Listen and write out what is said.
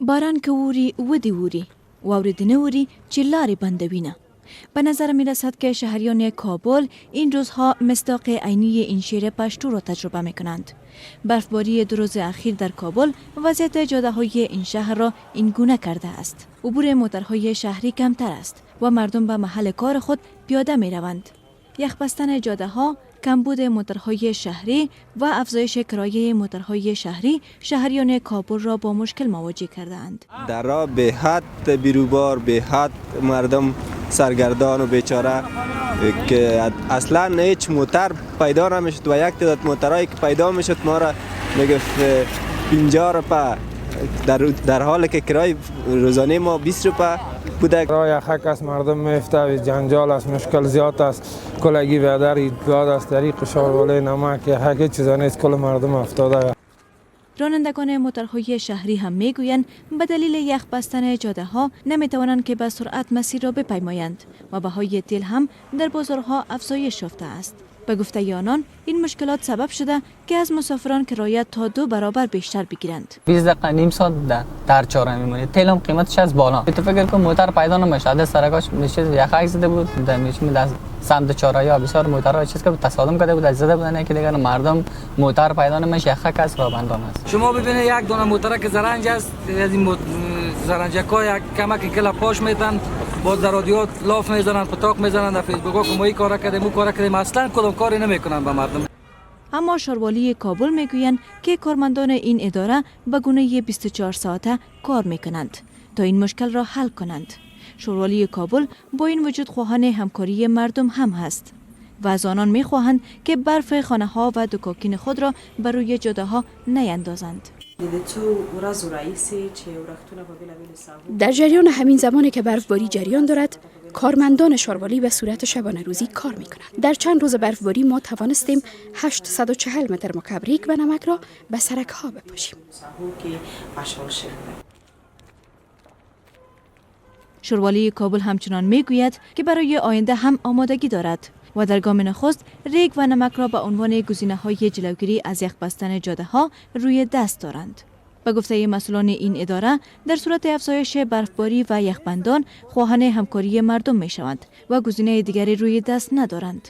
باران که ووري، ودې ووري، واورې دې نه اوري چې لارې بندوینه. به نظر می رسد که شهریان کابل این روزها مصداق عینی این شعر پشتو را تجربه می کنند. برفباری 2 روز اخیر در کابل وضعیت جاده های این شهر را این گونه کرده است. عبور موترهای شهری کمتر است و مردم به محل کار خود پیاده می روند. یخ بستن جاده ها، کمبود موترهای شهری و افزایش کرایه موترهای شهری شهریان کابل را با مشکل مواجه کرده اند. در راه به حد بیروبار، به حد مردم سرگردان و بیچاره که اصلا هیچ موتر پیدا نمیشد و یک تعداد موترهایی که پیدا میشد ما را میگفت 50 روپه، در حالی که کرای روزانه ما 20 روپه بوده. راه یخک است، مردم میفته، جنجال است، مشکل زیاد است. کلگی weather زیاد است. طریق شاروالی نمک، یخک، چیزا نیست، کل مردم افتاده. رانندگان موترهای شهری هم میگویند به دلیل یخ بستن جاده ها نمی توانند که به سرعت مسیر را بپیمایند و بهای تیل هم در بازارها افزایش یافته است. به گفته آنان، این مشکلات سبب شده که از مسافران کرایه تا 2 برابر بیشتر بگیرند. 20 دقیقه، نیم ساعت در چهارراه میمونی. تیل هم قیمتش از بالا. تو فکر کن موتر پیدا نمیشه. ده سرکاش میشه یخک زده بود، در میشه در سمت چهارراه بسیار موترها چیز که تصادم کرده بود، زده بودن که دیگر مردم موتر پیدا نمیشه، یخک است، راه بندان است. شما ببینید، یک دانه موتر که زرنج است، از این زرنجک ها یک کمک کلا پاش میتن، باز در رادیو لاف میزنن، پتاق میزنن در فیسبوک که ما این کار کردیم، او کار کردیم. اصلا کدام کاری نمیکنن به مردم. اما شاروالی کابل میگویند که کارمندان این اداره به گونه 24 ساعته کار میکنند تا این مشکل را حل کنند. شاروالی کابل با این وجود خواهان همکاری مردم هم هست و از آنان میخواهند که برف خانه ها و دکاکین خود را بر روی جاده ها نیندازند. در جریان همین زمانی که برفباری جریان دارد، کارمندان شاروالی به صورت شبانه روزی کار می کنند. در چند روز برفباری ما توانستیم 840 متر مکعب ریگ و نمک را به سرک ها بپاشیم. شاروالی کابل همچنان میگوید که برای آینده هم آمادگی دارد و در گام نخست ریگ و نمک را به عنوان گزینه های جلوگیری از یخ بستن جاده ها روی دست دارند. به گفته مسئولان این اداره، در صورت افزایش برفباری و یخبندان خواهان همکاری مردم می شوند و گزینه دیگری روی دست ندارند.